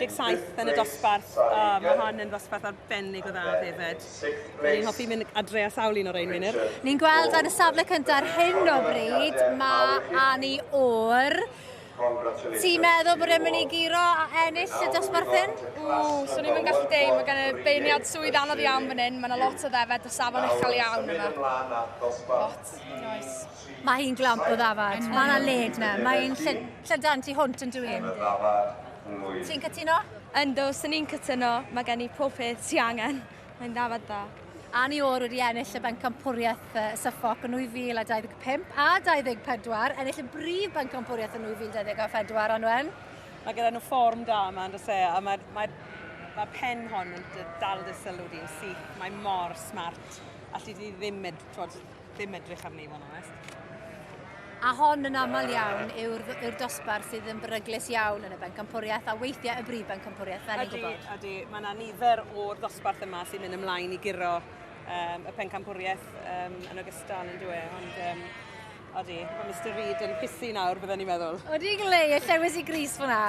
17 yn y dosbarth. O, mae hon yn ddosbarth arbennig o dda ddefed. Ni'n hoffi mynd adre a sawl un o'r ein Meinir. Ni'n gweld ar y safle cyntaf ar hyn o bryd, mae Annie O'r. Ti'n meddwl bod e'n mynd i guro a ennill y dosbarth hyn? Ww, swn i'm yn gallu deud, mae gen y beirniad swydd anodd iawn fan hyn, mae yna lot o ddefed o safon uchel iawn yma. Lot, oes. Mae hi'n glamp o ddafad, mae yna led na, mae hi'n llydan tu hwnt yn dwi. Ti'n cytuno? Yndw, swn i'n cytuno, mae gen i pob peth ti angen. Mae'n ddafad dda. Annie Orr wedi ennill y bencampwriaeth Suffolk yn 2025 a 24, ennill y brif bencampwriaeth yn 2024, Anwen. Mae gyda nhw fform da yma, yn does e, a mae pen hon yn dal dy sylw di'n syth. Mae mor smart. Alli di ddim, ddim edrych arni, fod yn onest. A hon yn aml iawn yw'r dosbarth sydd yn beryglus iawn yn y bencampwriaeth a weithiau y brif bencampwriaeth, fel ni'n gwybod. Ydy, mae yna nifer o'r dosbarth yma sy'n mynd ymlaen i guro y pencampwriaeth yn ogystal yn dyw e, ond ydy, mae Mr Reid yn hyssu nawr, bydden ni'n meddwl. Ydy glei, y llewis i gris fyna.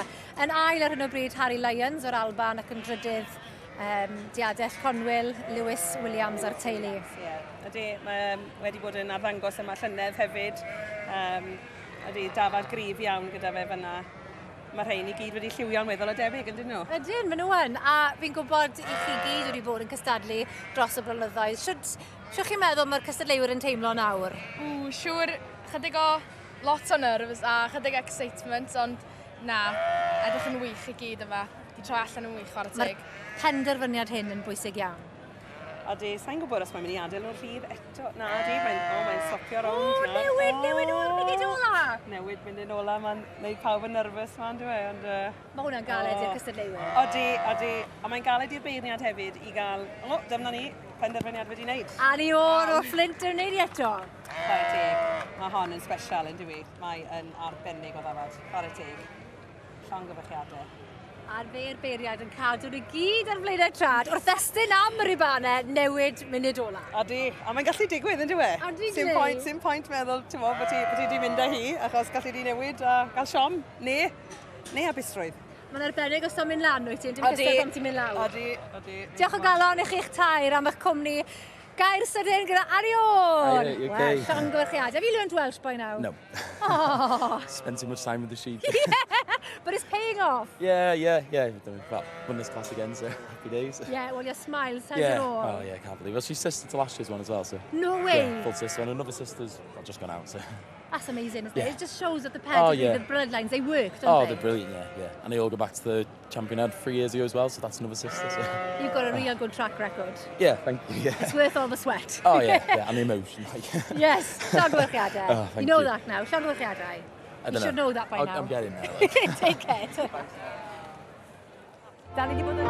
Yn ail ar hyn o bryd Harry Lyons o'r Alban ac yn drydydd diadell Conwyl, Lewis Williams a'r teulu. Ie, ydy, mae wedi bod yn arddangos yma llynedd hefyd. Ydy, dafad gryf iawn gyda fe fyna. Mae rhain i gyd wedi lliwio'n weddol o debyg, ydyn nhw? Ydyn, maen nhw yn. A fi'n gwybod i chi gyd wedi bod yn cystadlu dros y blynyddoedd. Shwt chi'n meddwl mae'r cystadleuwyr yn teimlo nawr? Ww, siŵr, chydig o lot o nerves a chydig excitement, ond na, edrych yn wych i gyd yma. Di troi allan yn wych, chwarae teg. Mae'r penderfyniad hyn yn bwysig iawn. Ydy, sa'n gwybod os mae'n mynd i adael nhw'n rhydd eto. Na, ydy, mae'n stopio rownd. O, newid, newid o'r munud ola! Newid munud ola, mae'n gwneud pawb yn nervous ma'n dwi, ond Mae hwnna'n galed i'r cystadleuwyr. Ydy, ydy. A mae'n galed i'r beirniad hefyd i gael, o, dyma ni, penderfyniad wedi wneud. Annie Orr o Flint yn wneud i eto. Chwarae teg. Mae hon yn special yn dywi. Mae yn arbennig o ddafad. Chwarae teg. Llongyfarchiadau. A'r fe'r beiriad yn cadw nhw gyd ar flaenau trad wrth estyn am y ribannau newid munud ola. Ydy, a mae'n gallu digwydd yn dyw e? Ydy, Sim point, sim point meddwl, ti'n mo, bod ti wedi mynd â hi, achos gallu di newid a gael siom, neu hapusrwydd. Mae'n arbennig os o'n mynd lan, wyt ti? Dim cystal pan ti'n mynd lawr. Ydy, ydy. Diolch o galon i chi'ch tair am eich cwmni. Gair sydyn gyda Arion! Hi, you okay? Well, llongyfarchiadau. Have you learned Welsh by now? No. Oh. Spent too much time with the sheep. Yeah, but it's paying off. Yeah. Well, won this class again, so happy days. Yeah, well, your smile says yeah. it all. Oh, yeah, I can't believe it. She's sister to last year's one as well, so. No way. Yeah, full sister, and another sister's well, just gone out, so. That's amazing, isn't it? Yeah. It just shows that the pedigree, Oh, yeah. the bloodlines, they work, don't Oh, they? they're brilliant, yeah. And they all go back to the champion 3 years ago as well, so that's another sister. So. You've got a real good track record. Yeah, thank you, yeah. It's worth all the sweat. Oh, yeah, and the emotion. Like. Yes, llongyfarchiadau. Oh, thank you know you. that now, llongyfarchiadau. I You don't should know that by now. I'm getting there. Like. Take care. Da ni 'di bod yn